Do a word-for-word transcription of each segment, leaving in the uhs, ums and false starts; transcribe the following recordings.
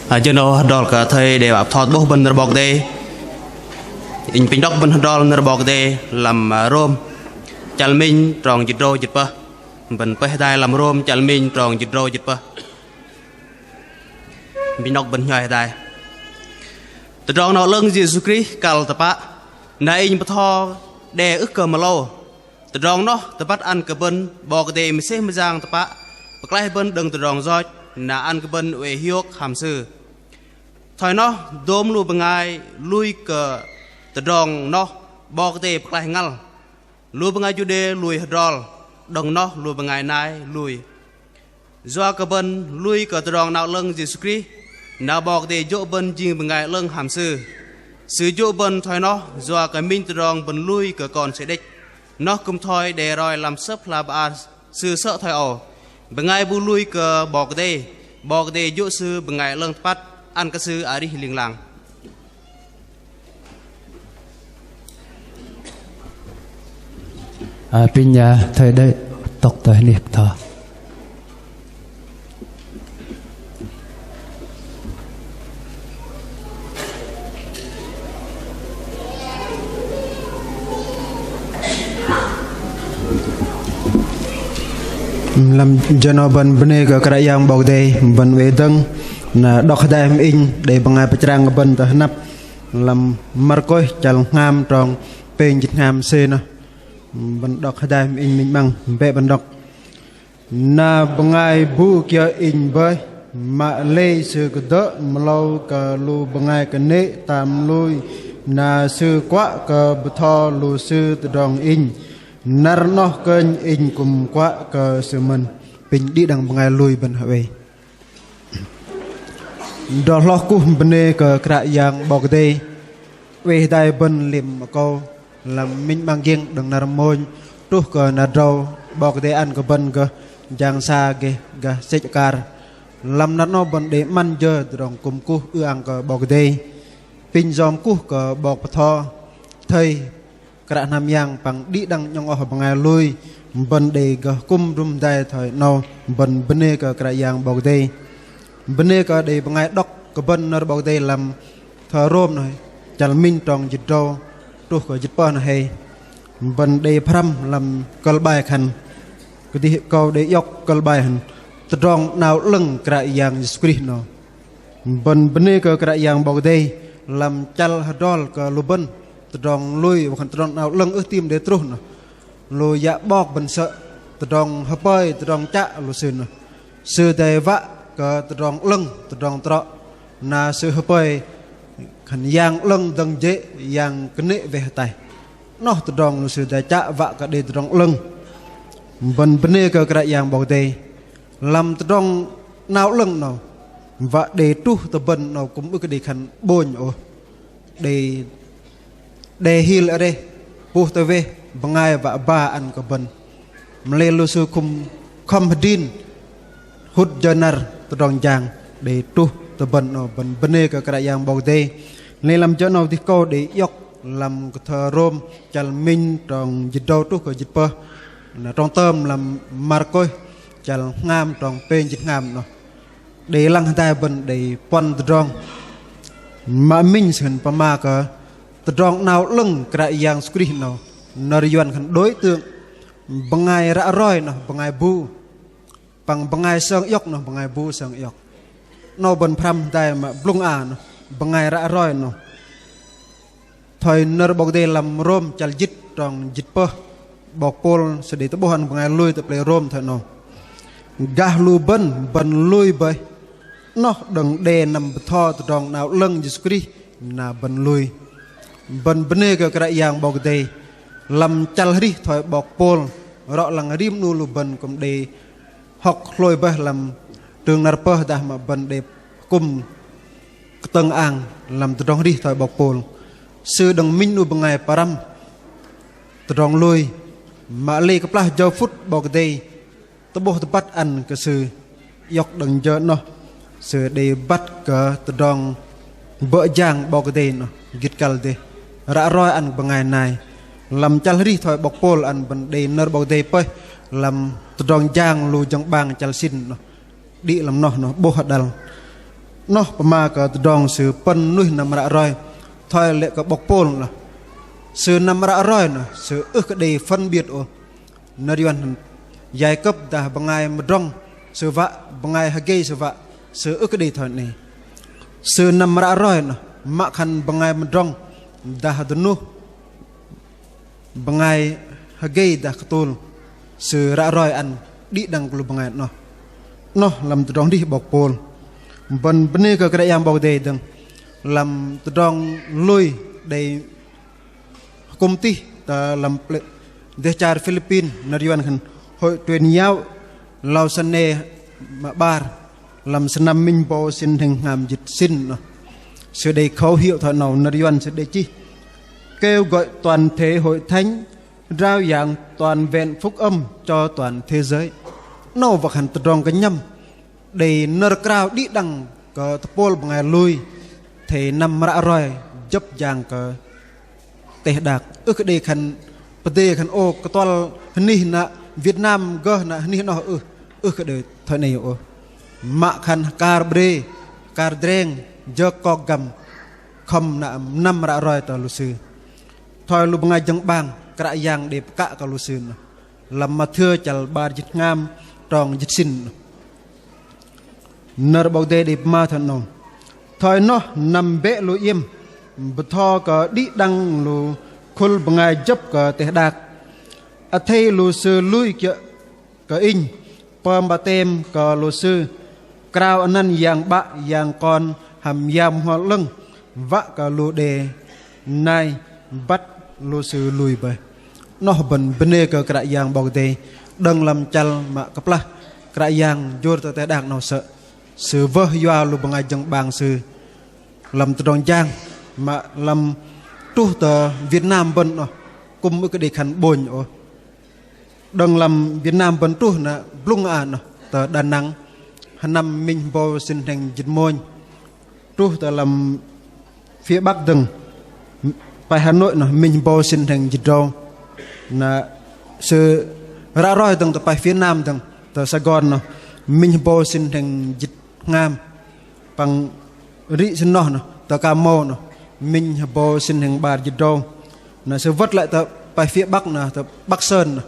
Jơ 'nâu hơdrol kơ thây đe wă bơtho tơ'bôh bơ̆n nơ̆r 'Bok Kei-Dei. Inh pinh đŏk bơ̆n hơdrol nơ̆r 'Bok Kei-Dei lăm Rôm chăl minh trong jĭt drâu jĭt pơh. Bơ̆n pơih hơdai lăm Rôm chăl minh trong jĭt drâu jĭt pơh. Pinh đŏk bơ̆n nhoi hơdai. Tơdrong 'Nao 'Lơ̆ng Yêsu Krist kăl tơpă, na inh bơtho đe ưh kơ mơlâu. Tơdrong noh tơbăt ăn kơ bơ̆n 'Bok Kei-Dei mơsêh mơyang tơpă pơklaih bơ̆n đơ̆ng tơdrong yoch, na ăn kơ bơ̆n oei hiôk hăm Sư. Thoi noh dôm lu bơngai lui kơ tơdrong noh 'Bok Kei-Dei pơklaih ngăl. Lu bơngai Juđê lui hơdrol, đơ̆ng noh lu bơngai nai lui. Yua kơ bơ̆n lui kơ Tơdrong 'Nao 'Lơ̆ng Yêsu Krist, na 'Bok Kei-Dei jô̆ bơ̆n jing bơngai 'lơ̆ng hăm Sư. Sư jô̆ bơ̆n thoi noh yua kơ minh tơdrong bơ̆n lui kơ Kon Sư đĕch. Noh kư̆m thoi đe roi lăm sơ̆p hla bơar Sư sơ̆ thoi âu: Bơngai bu lui kơ 'Bok Kei-Dei, 'Bok Kei-Dei jô̆ sư bơngai 'lơ̆ng tơpăt, ăn kơ sư arih ling lang. Ơ, pinh thây đei tŏk tơ hnih bơtho. Lăm jơ 'nâu bơ̆n bơnê kơ Kră Yang 'Bok Kei-Dei, bơ̆n oei dơ̆ng na đŏk hơdai hăm inh đei bơngai pơchrang kơ bơ̆n tơ hơnăp lăm Markôs chăl hngam trong pêng jĭt hngam C noh. Bơ̆n đŏk hơdai hăm inh minh 'măng, bĕ bơ̆n đŏk. Na bơngai bu kiơ inh bơih, mă lei sư kơdơ̆ mơlâu kơ lu bơngai kơnê̆ tam lui, na sư kuă kơ bơtho lu sư tơdrong inh, năr noh kơnh inh kư̆m kuă kơ sư mơ̆n. Pinh đĭ đăng bơngai lui bơ̆n hơwei. Đơ̆ng hloh kuh bơnê kơ Kră Yang 'Bok Kei-Dei, oei hơdai bơ̆n lim akâu lăm minh 'măng giĕng đơ̆ng năr mônh truh kơ năr drâu 'Bok Kei-Dei ăn kơ bơ̆n gơh jang sa gơh gah sĕch akar. Lăm năr 'nâu bơ̆n đei 'măn jơ tơdrong kư̆m kuh ư-ang kơ 'Bok Kei-Dei. Pinh yom kuh kơ 'bok bơtho, thây, kră hnam yang păng đĭ đăng 'nhŏng oh bơngai lui, bơ̆n đei gơh kư̆m rŭm hơdai thoi 'nâu, bơ̆n bơnê kơ Kră Yang 'Bok Kei-Dei. Bơnê kơ đei bơngai đŏk kơ bơ̆n nơ̆r 'Bok Kei-Dei lăm thơ Rôm noh, chăl minh trong jĭt drâu truh kơ jĭt pơh noh hei. Bơ̆n đei pơhrăm lăm kơ̆l bai khan kơdih kâu đei iŏk kơ̆l bai khan Tơdrong 'Nao 'Lơ̆ng Kră Yang Yêsu Krist noh. Bơ̆n bơnê kơ Kră Yang 'Bok Kei-Dei lăm chăl hơdrol kơ lu bơ̆n tơdrong lui, wă khan Tơdrong 'Nao 'Lơ̆ng ưh tim đei truh noh. Lu yă 'bok bơ̆n sơ̆, tơdrong hơpơi, tơdrong chă lu sư noh. Sư dai wă kơ tơdrong 'lơ̆ng, tơdrong trŏ. Na sư hơpơi khan yang 'lơ̆ng dơ̆ng jê̆, yang kơnê̆ weh ataih. 'Noh tơdrong lu sư dai chă wă kơ đei tơdrong 'lơ̆ng. Bơ̆n bơnê kơ Kră Yang 'Bok Kei-Dei. Lăm Tơdrong 'Nao 'Lơ̆ng 'nâu, wă đei truh tơ bơ̆n 'nâu kư̆m ưh kơ đei khan 'bônh ôh. Đei, đe hil areh, puh tơ weh, bơngai wă ba ăn kơ bơ̆n. Mă lei lu sư kư̆m khŏm hơdrin, hŭt jơ năr tơdrong jang, đei truh tơ bơ̆n 'nâu, bơ̆n bơnê kơ Kră Yang 'Bok Kei-Dei. Lei lăm jơ 'nâu dih kâu đei iŏk lăm kơ thơ Rôm, chăl minh trong jĭt drâu truh kơ jĭt pơh. Na trong tơm lăm Markôs, chăl hngam trong pêng jĭt hngam 'noh. Đei lăng hơdai bơ̆n đei puăn tơdrong. Mă minh sư khan pơma kơ Tơdrong 'Nao 'Lơ̆ng Kră Yang Yêsu Krist 'nâu. Nơ̆r Yuăn khan đối tượng. Bơngai ră roi noh bơngai bu. Păng bơngai sơng iŏk noh bơngai bu sơng iŏk. 'Nâu bơ̆n pơhrăm hơdai mă blŭng a noh. Bơngai ră roi noh. Thoi nơ̆r 'Bok Kei-Dei lăm Rôm chăl jĭt trong jĭt pơh. 'Bok Pôl sư đei tơ'bôh ăn bơngai lui tơ pơlei Rôm thoi 'nâu. Gah lu bơ̆n, bơ̆n lui bơih. 'Noh đơ̆ng đe năm bơtho Tơdrong 'Nao 'Lơ̆ng Yêsu Krist na bơ̆n lui. Bơ̆n bơnê kơ Kră Yang 'Bok Kei-Dei. Lăm chăl arih thoi 'Bok Pôl, rŏ lăng rim 'nu lu bơ̆n kư̆m đei hŏk hlôi bơih lăm trường năr pơh dah mă bơ̆n đei kư̆m kơtơ̆ng ang lăm tơdrong arih thoi 'Bok Pôl. Sư đơ̆ng minh 'nu bơngai pơrăm tơdrong lui, mă lei kơplah jơ phŭt 'Bok Kei-Dei tơ'bôh tơbăt ăn kơ sư iŏk đơ̆ng jơ 'noh, sư đei băt kơ tơdrong bơ̆ jang 'Bok Kei-Dei 'noh gĭt kăl dêh. Ră roi ăn bơngai nai. Lăm chăl arih thoi 'Bok Pôl ăn bơ̆n đei nơ̆r 'Bok Kei-Dei pơih lăm Tơdrong Jang lu jơ̆ng 'bang chăl sĭn 'noh. Đĭ lăm noh 'noh 'bôh hơđăl. 'Noh pơma kơ tơdrong sư pơ̆n nuih năm ră roi. Thoi lê̆ kơ 'bok Pôl noh, sư năm ră roi noh sư ưh kơ đei phân biệt ôh. Nơ̆r Yuăn Giai-cấp dah bơngai mơdrŏng sư wă, bơngai hơgei sư wă, sư ưh kơ đei thoi 'nei. Sư năm ră roi noh, mă khan bơngai mơdrŏng dah dơnuh, bơngai hơgei dah kơtul, sư ră roi ăn đĭ đăng kơ lu bơngai 'noh. 'Noh lăm tơdrong arih 'bok Pôl. Bơ̆n bơnê kơ Kră Yang 'Bok Kei-Dei dơ̆ng. Lăm tơdrong lui đei hơkŭm tih tơ lăm plĕ-, dêh char Philippin, nơ̆r Yuăn khan Hội truyền giáo Lausanne mă 'bar, lăm sơnăm minh hơbâu sĭn hrĕng hngam jĭt sĭn noh, sư đei khẩu hiệu thoi 'nâu, nơ̆r Yuăn sư đei chih: Kêu gọi toàn thể hội thánh rao giảng toàn vẹn phúc âm cho toàn thế giới. 'Nâu wă khan tơdrong kơnhăm đei nơ̆r krao đĭ đăng kơ tơpôl bơngai lui athei năm ră roi jơ̆p jang kơ teh đak. Ưh kơ đei khan pơdê khan ô kơtuăl hơnih na Việt Nam gơh na hơnih noh ưh, ưh kơ đei thoi 'nei ôh. Mă khan hơkar bre, hơkar dreng, jơk kok găm, khŏm na năm ră roi tơ lu sư. Thoi lu bơngai jơ̆ng 'bang, Kră Yang đei pơkă kơ lu sư noh. Lăm Mathiơ chăl 'bar jĭt hngam trong jĭt sĭn noh, nơ̆r 'Bok Kei-Dei đei pơma thoi 'nâu: Thoi noh năm bĕ lu iĕm bơtho kơ đĭ đăng lu khul bơngai jơ̆p kơ teh đak, athei lu sư lui kiơ̆ kơ Inh, pơm 'batem kơ lu sư krao anăn Yang 'Bă, Yang Kon hăm Yang Bơhngol 'Lơ̆ng, wă kơ lu đe nai băt lu sư lui bơih. 'Noh bơ̆n bơnê kơ Kră Yang 'Bok Kei-Dei. Đơ̆ng lăm chăl mă kơplah Kră Yang jur tơ teh đak 'nâu sơ̆, sư wơh yua lu bơngai jơ̆ng 'bang sư lăm tơdrong jang, mă lăm truh tơ Việt Nam bơ̆n 'noh kư̆m ưh kơ đei khan 'bônh ôh. Đơ̆ng lăm Việt Nam bơ̆n truh na blŭng a noh tơ Đà Nẵng, hơnăm minh hơbâu sĭn hrĕng jĭt mônh. Truh tơ lăm phía Bắc dơ̆ng, pơih Hà Nội noh minh hơbâu sĭn hrĕng jĭt drâu. Na sư ră roi dơ̆ng tơ pơih phía Nam dơ̆ng, tơ Sài Gòn noh minh hơbâu sĭn hrĕng jĭt hngam. Păng rĭ sĭn noh noh tơ Cà Mau noh minh hơbâu sĭn hrĕng 'bar jĭt drâu. Na sư wơ̆t lei tơ pơih phía Bắc noh tơ Bắc Sơn noh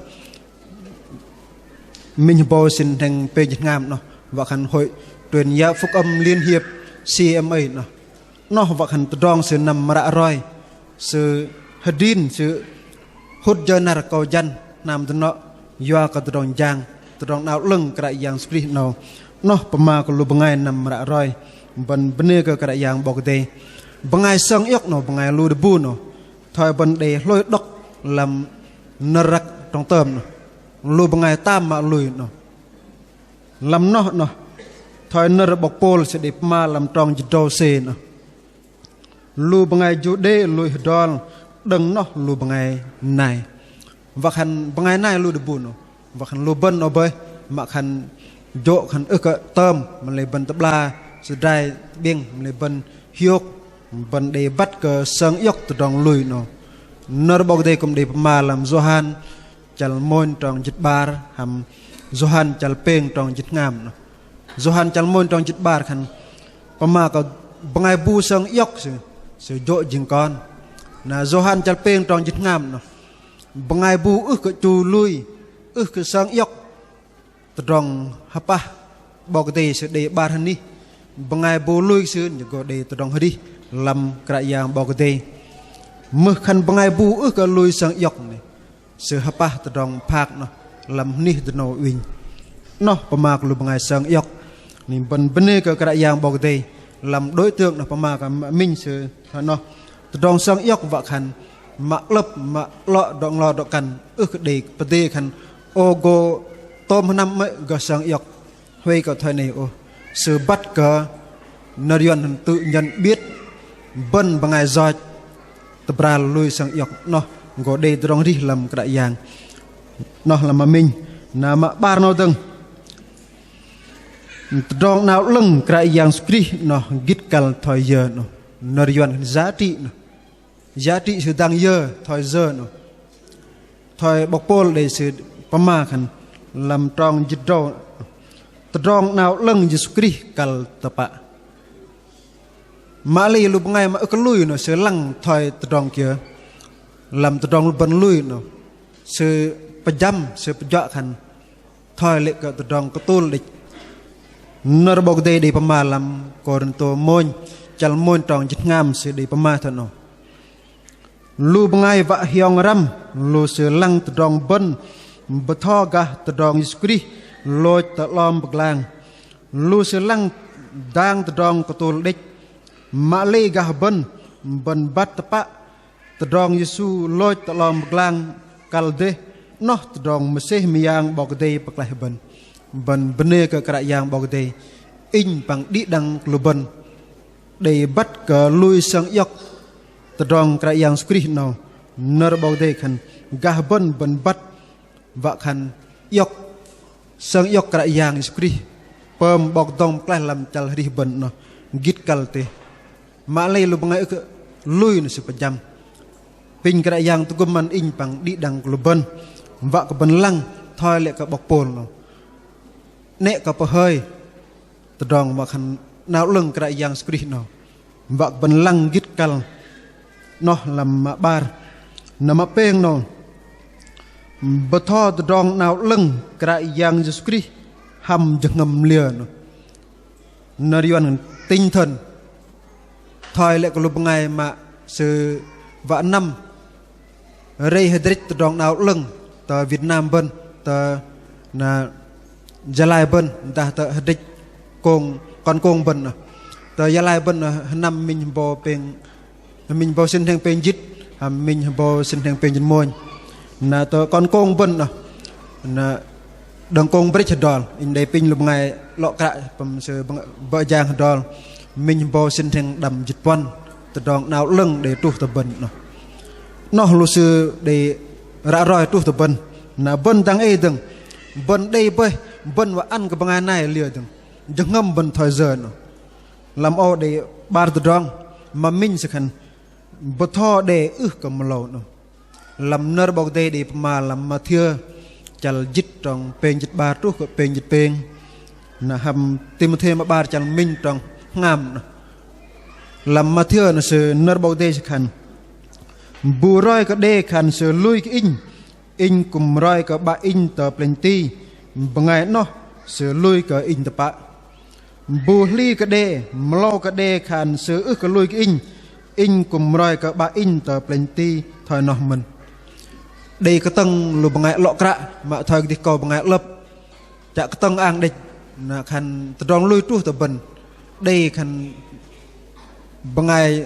minh hơbâu sĭn hrĕng pêng jĭt hngam noh, wă khan Hội truyền giáo phúc âm liên hiệp C M A noh. 'Noh wă khan tơdrong sư năm ră roi, sư hơdrin, sư hŭt jơ năr akâu jăn hnam dơnŏ yua kơ tơdrong jang, tơdrong 'Nao 'Lơ̆ng Kră Yang Yêsu Krist 'nâu. 'Noh pơma kơ lu bơngai năm ră roi. Bơ̆n bơnê kơ Kră Yang 'Bok Kei-Dei. Bơngai sơng iŏk 'nâu, bơngai lu đei bu 'nâu, thoi bơ̆n đei hlôi đŏk lăm nơ̆r răk trong tơm 'nâu, lu bơngai tam mă lui 'nâu. Lăm noh noh thoi nơ̆r 'bok Pôl sư đei pơma lăm trong jĭt drâu C noh: Lu bơngai Juđê lui hơdrol đơ̆ng noh lu bơngai nai. Wă khan bơngai nai lu đei bu 'nâu, wă khan lu bơ̆n 'nâu bơih, mă khan jô̆ khan ưh kơ tơm, mă lei bơ̆n tơ'bla sơdrai 'biĕng, mă lei bơ̆n hiôk, bơ̆n đei băt kơ sơng iŏk tơdrong lui 'nâu. Nơ̆r 'Bok Kei-Dei kư̆m đei pơma lăm Yôhan chăl mônh trong jĭt 'bar hăm Yôhan chăl pêng trong jĭt hngam noh. Yôhan chăl mônh trong jĭt 'bar khan pơma kơ bơngai bu sơng iŏk sư, sư jô̆ jing kon. Na Yôhan chăl pêng trong jĭt hngam noh, bơngai bu ưh kơ chu lui, ưh kơ sơng iŏk tơdrong hơpah 'Bok Kei-Dei sư đei 'bar hơnih. Bơngai bu lui sư nhŏng gô đei tơdrong arih lăm Kră Yang 'Bok Kei-Dei. Mưh khan bơngai bu ưh kơ lui sơng iŏk 'nâu, sư hơpah tơdrong phak noh lăm hơnih dơnâu ŭnh. 'Noh pơma kơ lu bơngai sơng iŏk. Ni bơ̆n bơnê kơ Kră Yang 'Bok Kei-Dei. Lăm đối tượng noh pơma kơ mă minh sư thoi noh. Tơdrong sơng iŏk wă khan mă 'lơ̆p mă 'lŏ drŏ nglo drŏ kăn, ưh kơ đei pơdê khan ô gô tôm hơnăm 'mơ̆i gơh sơng iŏk. Huay kơ thoi 'nei ôh, sư băt kơ nơ̆r Yuăn hăm tự nhận biết bơ̆n bơngai yoch tơbral lui sơng iŏk. 'Noh gô đei tơdrong arih lăm Kră Yang. 'Noh lăm mă minh. Na mă 'bar 'nâu dơ̆ng, tơdrong 'Nao 'Lơ̆ng Kră Yang Yêsu Krist 'noh gĭt kăl thoi yơ 'noh, nơ̆r Yuăn giá trị 'noh. Giá trị sư dang yơ thoi yơ 'noh. Thoi 'bok Pôl đei sư pơma khan lăm trong jĭt drâu: Tơdrong 'Nao 'Lơ̆ng Yêsu Krist kăl tơpă. Mă lei lu bơngai mă ưh kơ lui noh sư lăng thoi tơdrong kiơ. Lăm tơdrong bơ̆n lui noh sư pơjăm, sư pơjuă khan thoi lê̆ kơ tơdrong kơtul đĕch. Nơ̆r 'Bok Kei-Dei đei pơma lăm Kôrintô mônh, chăl mônh trong jĭt hngam sư đei pơma thoi noh. Lu bơngai wă hiong răm, lu sư lăng tơdrong bơ̆n bơtho gah tơdrong Yêsu Krist lôch tơ 'long pơglang. Lu sư lăng dang tơdrong kơtul đĕch. Mă lei gah bơ̆n, bơ̆n băt tơpă tơdrong Yêsu lôch tơ 'long pơglang kăl dêh, 'noh tơdrong mơsêh mơyang 'Bok Kei-Dei pơklaih bơ̆n. Bơ̆n bơnê kơ Kră Yang 'Bok Kei-Dei, inh păng đĭ đăng kơ lu bơ̆n đei băt kơ lui sơng iŏk tơdrong Kră Yang Yêsu Krist 'nâu. Nơ̆r 'Bok Kei-Dei khan gah bơ̆n, bơ̆n băt wă khan iŏk sơng iŏk Kră Yang Yêsu Krist pơm 'Bok dŏng pơklaih lăm chăl arih bơ̆n 'noh gĭt kăl têh. Mă lei lu bơngai ưh kơ lui noh sư pơjăm. Pinh Kră Yang tơgŭm ăn inh păng đĭ đăng kơ lu bơ̆n wă kơ bơ̆n lăng thoi lê̆ kơ 'bok Pôl 'nâu. 'Nĕ kơ pơhơi tơdrong wă khan 'Nao 'Lơ̆ng Kră Yang Yêsu Krist 'nâu. Wă kơ bơ̆n lăng gĭt kăl 'noh lăm mă 'bar. Na mă pêng 'nâu, bơtho tơdrong 'Nao 'Lơ̆ng Kră Yang Yêsu Krist hăm jơhngơ̆m liơ 'nâu. Nơ̆r Yuăn tinh thần thoi lê̆ kơ lu bơngai mă sư wă năm rei hơdrĕch tơdrong 'Nao 'Lơ̆ng tơ Việt Nam bơ̆n, tơ na Gia Lai bơ̆n, dah tơ hơdrĕch kông, kon kông bơ̆n noh. Tơ Gia Lai bơ̆n noh, hơnăm minh hơbâu pêng, minh hơbâu sĭn hrĕng pêng jĭt, hăm minh hơbâu sĭn hrĕng pêng jĭt mônh. Na tơ kon kông bơ̆n noh, na đơ̆ng kông brĕch hơdrol, inh đei pinh lu bơngai 'lŏ kră pơm sư bơ̆ jang hơdrol, minh hơbâu sĭn hrĕng đăm jĭt puăn, tơdrong 'Nao 'Lơ̆ng đei truh tơ bơ̆n noh. 'Noh lu sư đei ră roi truh tơ bơ̆n. Na bơ̆n dang ei dơ̆ng, bơ̆n đei bơih, bơ̆n wă ăn kơ bơngai nai liơ dơ̆ng. Jơhngơ̆m bơ̆n thoi yơ noh. Lăm âu đei 'bar tơdrong, mă minh sư khan bơtho đe ưh kơ mơlâu noh. Lăm nơ̆r 'Bok Kei-Dei đei pơma lăm Mathiơ chăl jĭt trong pêng jĭt 'bar truh kơ pêng jĭt pêng. Na hăm Timôthê mă 'bar chăl minh trong hngam noh. Lăm Mathiơ noh sư nơ̆r 'Bok Kei-Dei sư khan: Bu roi kơ đe khan sư lui kơ inh, inh kư̆m roi kơ 'Bă inh tơ plĕnh ti, bơngai 'noh sư lui kơ inh tơpă. Bu hli kơ đe, mơlâu kơ đe khan sư ưh kơ lui kơ inh, inh kư̆m roi kơ 'Bă inh tơ plĕnh ti thoi noh mơ̆n. Đei kơtơ̆ng lu bơngai 'lŏ kră, mă thoi kơdih kâu bơngai 'lơ̆p. Chă kơtơ̆ng ang đĕch, na khan tơdrong lui truh tơ bơ̆n. Đei khan bơngai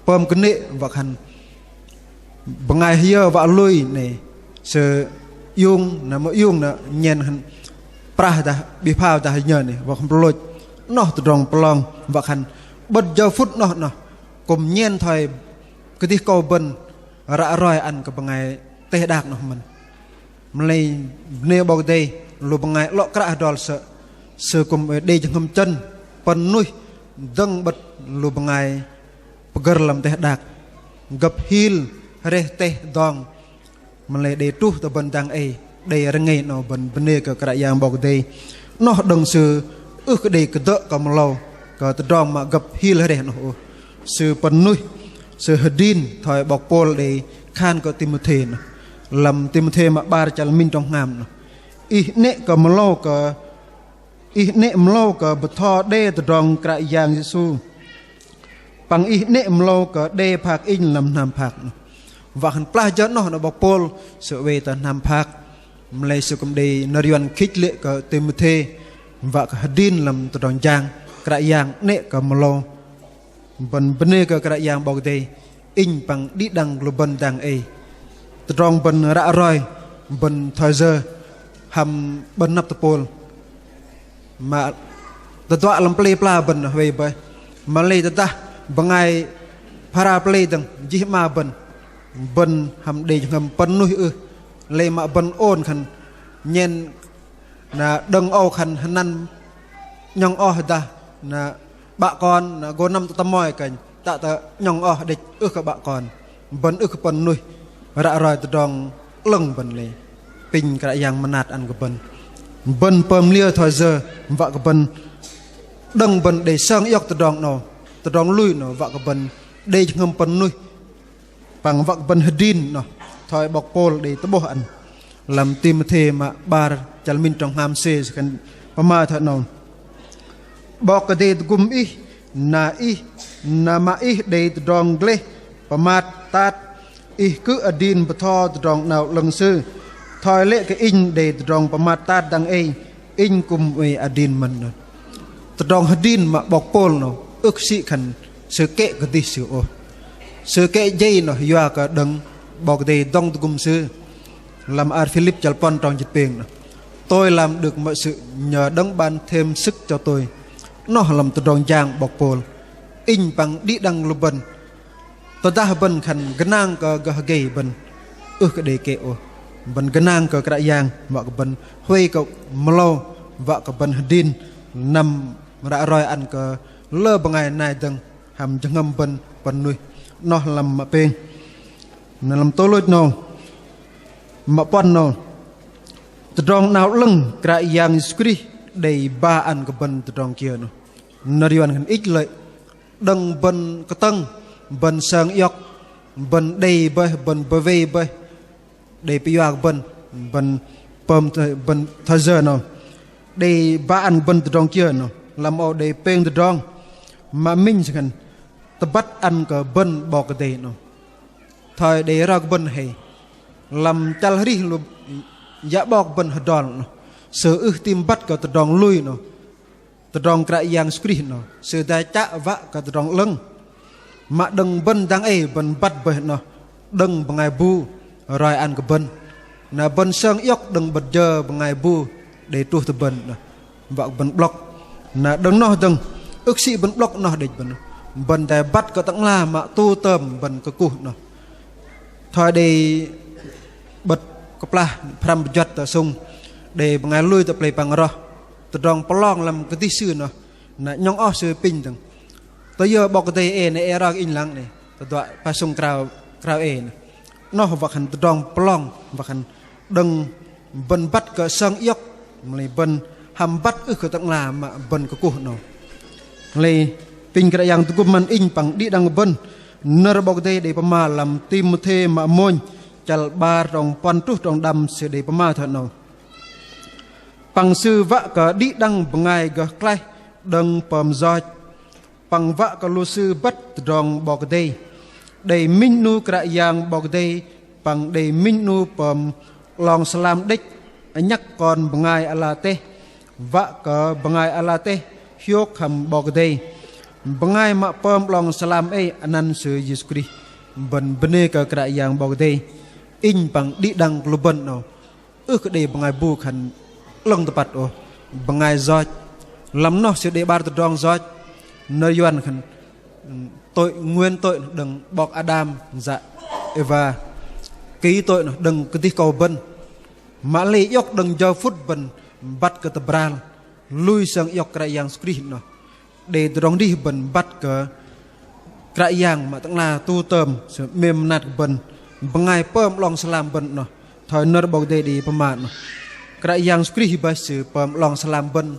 pơm kơnê̆ wă khan bơngai hơyơ wă lui 'nei sư iung, na mă iung na nhen khan prah dah, 'bih phao dah nhơ 'nei wă khan pơlôch. 'Noh tơdrong pơlong wă khan 'bơ̆t jơ phŭt 'noh 'noh kư̆m nhen thoi kơdih kâu bơ̆n ră roi ăn kơ bơngai teh đak 'noh mơ̆n. Mă lei bơnê 'Bok Kei-Dei, lu bơngai 'lŏ kră hơdrol sơ̆, sư kư̆m đei jơhngơ̆m chơ̆n pơ̆n nuih dơ̆ng 'bơ̆t lu bơngai pơgơ̆r lăm teh đak. Gơ̆p hil hrĕh teh dong. Mă lei đei truh tơ bơ̆n dang ei, đei rơngei 'nâu bơ̆n bơnê kơ Kră Yang 'Bok Kei-Dei. 'Noh đơ̆ng sư ưh kơ đei kơdơ̆ kơ mơlâu kơ tơdrong mă gơ̆p hil hrĕh 'noh ôh. Sư pơ̆n nuih, sư hơdrin thoi 'bok Pôl đei khan kơ Timôthê noh. Lăm Timôthê mă 'bar chăl minh trong hngam noh. Ih 'nĕ kơ mơlâu kơ, ih 'nĕ mơlâu kơ bơtho đe tơdrong Kră Yang Yêsu. Păng ih 'nĕ mơlâu kơ đe phak inh lăm hnam phak noh. Wă khan plah jơ 'noh na 'bok Pôl sư oei tơ hnam phak. Mă lei sư kư̆m đei nơ̆r Yuăn khích lệ kơ Timôthê wă kơ hơdrin lăm tơdrong jang Kră Yang 'nĕ kơ mơlâu. Bơ̆n bơnê kơ Kră Yang 'Bok Kei-Dei, inh păng đĭ đăng lu bơ̆n dang ei. Tơdrong bơ̆n ră roi, bơ̆n thoi yơ hăm bơ̆n năp tơpôl. Mă tơduă lăm pơlei pla bơ̆n oei bơih. Mă lei tơdah bơngai phara pơlei dơ̆ng jih 'ma bơ̆n, bơ̆n hăm đei jơhngơ̆m pơ̆n nuih ưh? Lei mă bơ̆n ôn khan nhen na đơ̆ng âu khan hơnăn 'nhŏng oh dah na 'bă kon, na gô năm tơ tơmoi kơnh, tă tơ 'nhŏng oh đĕch ưh kơ 'bă kon. Bơ̆n ưh kơ pơ̆n nuih ră roi tơdrong 'lơ̆ng bơ̆n lei. Pinh Kră Yang mơnat ăn kơ bơ̆n. Bơ̆n pơm liơ thoi yơ wă kơ bơ̆n đơ̆ng bơ̆n đei sơng iŏk tơdrong 'nâu. tơdrong lui 'noh wă kơ bơ̆n đei jơhngơ̆m pơ̆n nuih păng wă kơ bơ̆n hơdrin 'noh. Thoi 'bok Pôl đei tơ'bôh ăn lăm Timôthê mă 'bar chăl minh trong hngam sĕ sư khan pơma thoi 'nâu: 'Bok Kei-Dei tơgŭm ih, na ih, na mă ih đei tơdrong gleh pơmat tat, ih kư̆m adrin bơtho Tơdrong 'Nao 'Lơ̆ng Sư. Thoi lê̆ kơ inh đei tơdrong pơmat tat dang ei, inh kư̆m oei adrin mơ̆n. Tơdrong hơdrin mă 'bok Pôl 'noh ưh kơ sĭ khan sư kĕ kơdih sư ôh. Sư kĕ jei 'noh yua kơ đơ̆ng 'Bok Kei-Dei dŏng tơgŭm sư. Lăm ar Philip chăl puăn trong jĭt pêng 'noh: Tôi làm được mọi sự nhờ Đấng ban thêm sức cho tôi. 'Noh lăm tơdrong jang 'bok Pôl. Inh păng đĭ đăng lu bơ̆n, tơdah bơ̆n khan gơnang kơ gơh hơgei bơ̆n ưh kơ đei kĕ ôh. Bơ̆n gơnang kơ Kră Yang wă kơ bơ̆n huay kơ mơlâu wă kơ bơ̆n hơdrin năm ră roi ăn kơ lơ bơngai nai dơ̆ng hăm jơhngơ̆m bơ̆n pơ̆n nuih. 'Noh lăm mă pêng. Na lăm tôlôch 'nâu, mă puăn 'nâu: Tơdrong 'Nao 'Lơ̆ng Kră Yang Yêsu Krist đei ba ăn kơ bơ̆n tơdrong kiơ 'noh. Nơ̆r Yuăn khan ích lợi. Đơ̆ng bơ̆n kơtơ̆ng, bơ̆n sơng iŏk, bơ̆n đei bơih, bơ̆n bơwei bơih, đei pơyua kơ bơ̆n, bơ̆n pơm thoi, bơ̆n thoi yơ 'nâu. Đei ba ăn bơ̆n tơdrong kiơ 'nâu. Lăm âu đei pêng tơdrong. Mă minh sư khan tơbăt ăn kơ bơ̆n 'Bok Kei-Dei 'nâu. Thoi đei rok bơ̆n hei lăm chăl arih lu yă 'bok bơ̆n hơdrol 'noh, sư ưh tam băt kơ tơdrong lui 'noh. Tơdrong Kră Yang Yêsu Krist 'noh sư dai chă wă kơ tơdrong 'lơ̆ng. Mă đơ̆ng bơ̆n dang ei bơ̆n băt bơih 'noh đơ̆ng bơngai bu roi ăn kơ bơ̆n. Na bơ̆n sơng iŏk đơ̆ng 'bơ̆t jơ bơngai bu đei truh tơ bơ̆n 'noh wă kơ bơ̆n 'blŏk. Na đơ̆ng noh dơ̆ng ưh kơ sĭ bơ̆n 'blŏk 'noh đĕch bơ̆n, bơ̆n dai băt kơ tơ'ngla mă tu tơm bơ̆n kơkuh 'noh. Thoi đei 'bơ̆t kơplah pơhrăm pơjuăt tơ sŭng, đei bơngai lui tơ pơlei păng roh. Tơdrong pơlong lăm kơdih sư 'noh, na 'nhŏng oh sư apinh dơ̆ng: Tơ yơ 'Bok Kei-Dei ei na ei rok inh lăng 'nei, tơduă pah sŭng krao, krao ei 'noh. 'Noh wă khan tơdrong pơlong, wă khan đơ̆ng bơ̆n băt kơ sơng iŏk, mă lei bơ̆n hăm băt ưh kơ tơ'ngla mă bơ̆n kơkuh 'nâu. Mă lei apinh Kră Yang tơgŭm ăn inh păng đĭ đăng bơ̆n. Nơ̆r 'Bok Kei-Dei đei pơma lăm Timôthê mă mônh chăl 'bar trong puăn truh trong đăm sư đei pơma thoi 'nâu: Păng sư wă kơ đĭ đăng bơngai gơh klaih đơ̆ng pơm yoch, păng wă kơ lu sư băt tơdrong 'Bok Kei-Dei. Đei minh 'nu Kră Yang 'Bok Kei-Dei păng đei minh 'nu pơm 'long sơlam đĕch, anhăk kon bơngai ala teh, wă kơ bơngai ala teh hiôk hăm 'Bok Kei-Dei. Bơngai mă pơm 'long sơlam ei anăn sư Yêsu Krist. Bơ̆n bơnê kơ Kră Yang 'Bok Kei-Dei. Inh păng đĭ đăng kơ lu bơ̆n 'nâu. Ưh kơ đei bơngai bu khan 'lơ̆ng tơpăt ôh. Bơngai yoch. Lăm noh sư đei 'bar tơdrong yoch. Nơ̆r Yuăn khan, ưm, tội, nguyên tội đơ̆ng 'bok Ađam, yă Êwa. Ký tội noh đơ̆ng kơdih kâu bơ̆n. Mă lei iŏk đơ̆ng jơ phŭt bơ̆n băt kơ tơbral, lui sơng iŏk Kră Yang Yêsu Krist noh. Đei tơdrong arih bơ̆n băt kơ Kră Yang mă tơ'ngla tu tơm, sư 'mêm mơnat kơ bơ̆n, bơngai pơm 'long sơlam bơ̆n noh. Thoi nơ̆r 'Bok Kei-Dei đei pơma noh. Kră Yang Yêsu Krist bơih sư pơm 'long sơlam bơ̆n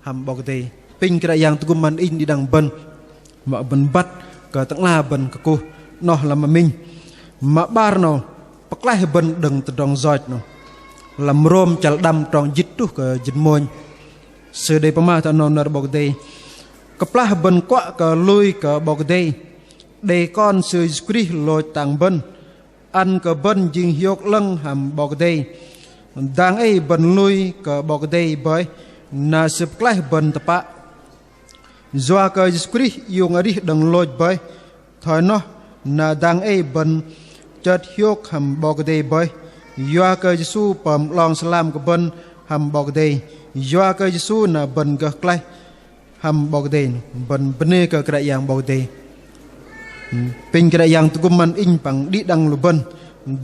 hăm 'Bok Kei-Dei. Apinh Kră Yang tơgŭm ăn inh đĭ đăng bơ̆n. Mă bơ̆n băt kơ tơ'ngla bơ̆n kơkuh noh lăm mă minh. Mă 'bar 'nâu pơklaih bơ̆n đơ̆ng tơdrong yoch noh. Lăm Rôm chăl đăm trong jĭt truh kơ jĭt mônh. Sư đei pơma thoi 'nâu nơ̆r 'Bok Kei-Dei. Kơplah bơ̆n kuă kơ lui kơ 'Bok Kei-Dei. Đei Kon sư Yêsu Krist lôch tang bơ̆n. Ăn kơ bơ̆n jing hiôk 'lơ̆ng hăm 'Bok Kei-Dei. Dang ei bơ̆n lui kơ 'Bok Kei-Dei bơih, na sư pơklaih bơ̆n tơpă. Yua kơ Yêsu Krist iung arih đơ̆ng lôch bơih, thoi noh na dang ei bơ̆n chơt hiôk hăm 'Bok Kei-Dei bơih. Yua kơ Yêsu pơm 'long sơlam kơ bơ̆n hăm 'Bok Kei-Dei. Yua kơ Yêsu na bơ̆n gơh klaih hăm 'Bok Kei-Dei, bơ̆n bơnê kơ Kră Yang 'Bok Kei-Dei. Apinh Kră Yang tơgŭm ăn inh păng đĭ đăng lu bơ̆n.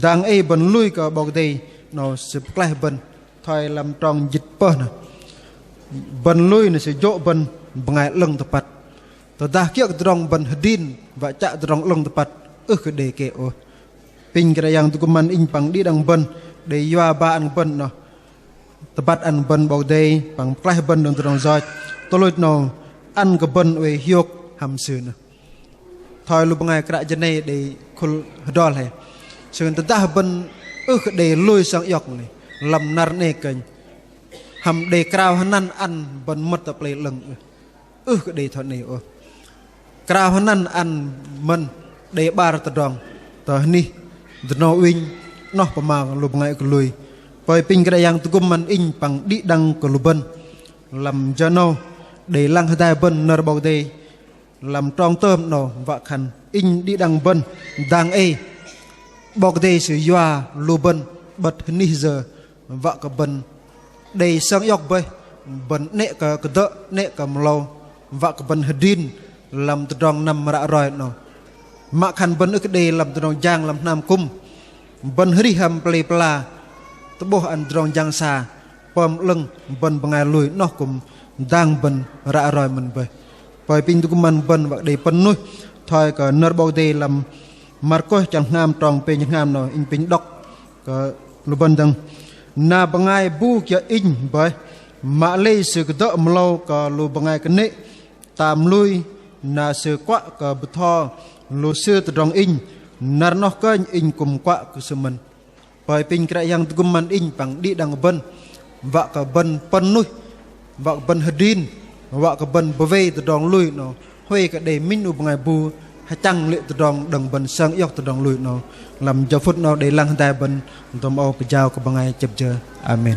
Dang ei bơ̆n lui kơ 'Bok Kei-Dei, 'nâu sư pơklaih bơ̆n. Thoi lăm trong jĭt pơh noh. Bơ̆n lui na sư jô̆ bơ̆n bơngai 'lơ̆ng tơpăt. Tơdah kiơ̆ kơ tơdrong bơ̆n hơdrin, wă chă tơdrong 'lơ̆ng tơpăt, ưh kơ đei kĕ ôh. Apinh Kră Yang tơgŭm ăn inh păng đĭ đăng bơ̆n, đei yua ba ăn bơ̆n noh. Tơbăt ăn bơ̆n 'Bok Kei-Dei, păng pơklaih bơ̆n đơ̆ng tơdrong yoch. Tơlôch 'nâu ăn kơ bơ̆n oei hiôk hăm sư noh. thoi lu bơngai kră jơnei đei khul hơdrol hei. Sư khan tơdah bơ̆n ưh kơ đei lui sơng iŏk lei lăm năr 'nei kơnh, hăm đei krao hơnăn ăn bơ̆n mơ̆t tơ pơlei 'lơ̆ng ưh? Ưh kơ đei thoi 'nei ôh. Krao hơnăn ăn mơ̆n đei 'bar tơdrong tơ hơnih dơnâu ŭnh 'noh pơma lu bơngai kơ lui. Pơi apinh Kră Yang tơgŭm ăn inh păng đĭ đăng kơ lu bơ̆n lăm jơ 'nâu đei lăng hơdai bơ̆n nơ̆r 'Bok Kei-Dei lăm trong tơm 'nâu wă khan inh đĭ đăng bơ̆n dang ei 'Bok Kei-Dei Sư yua lu bơ̆n 'bơ̆t hơnih yơ wă kơ bơ̆n đei sơng iŏk bơih, bơ̆n 'nĕ kơ kơdơ̆, 'nĕ kơ mơlâu, wă kơ bơ̆n hơdrin lăm tơdrong năm ră roi 'nâu. Mă khan bơ̆n ưh kơ đei lăm tơdrong jang lăm hnam kŭm, bơ̆n hơrih hăm pơlei pơla, tơ'bôh ăn tơdrong jang sa, pơm 'lơ̆ng bơ̆n bơngai lui 'noh kŭm dang bơ̆n ră roi mơ̆n bơih. Pơi apinh tơgŭm ăn bơ̆n wă kơ đei pơ̆n nuih thoi kơ nơ̆r 'Bok Kei-Dei lăm Markôs chăl hngam trong pêng jơhngam 'nâu, inh apinh đŏk kơ lu bơ̆n dơ̆ng. Na bơngai bu kiơ̆ inh bơih, mă lei sư kơdơ̆ mơlâu kơ lu bơngai kơnê̆ tam lui, na sư kuă kơ bơtho lu sư tơdrong inh, năr 'noh kơnh inh kŭm kuă kơ sư mơ̆n. Pơi apinh Kră Yang tơgŭm ăn inh păng đĭ đăng bơ̆n, wă kơ bơ̆n pơ̆n nuih, wă kơ bơ̆n hơdrin, wă kơ bơ̆n bơwei tơdrong lui 'nâu, huay kơ đei minh 'nu bơngai bu hơchăng lê̆ tơdrong đơ̆ng bơ̆n sơng iŏk tơdrong lui 'nâu. Lăm jơ phŭt 'nâu đei lăng hơdai bơ̆n, dôm âu pơjao kơ bơngai chĕp jơ. Amen.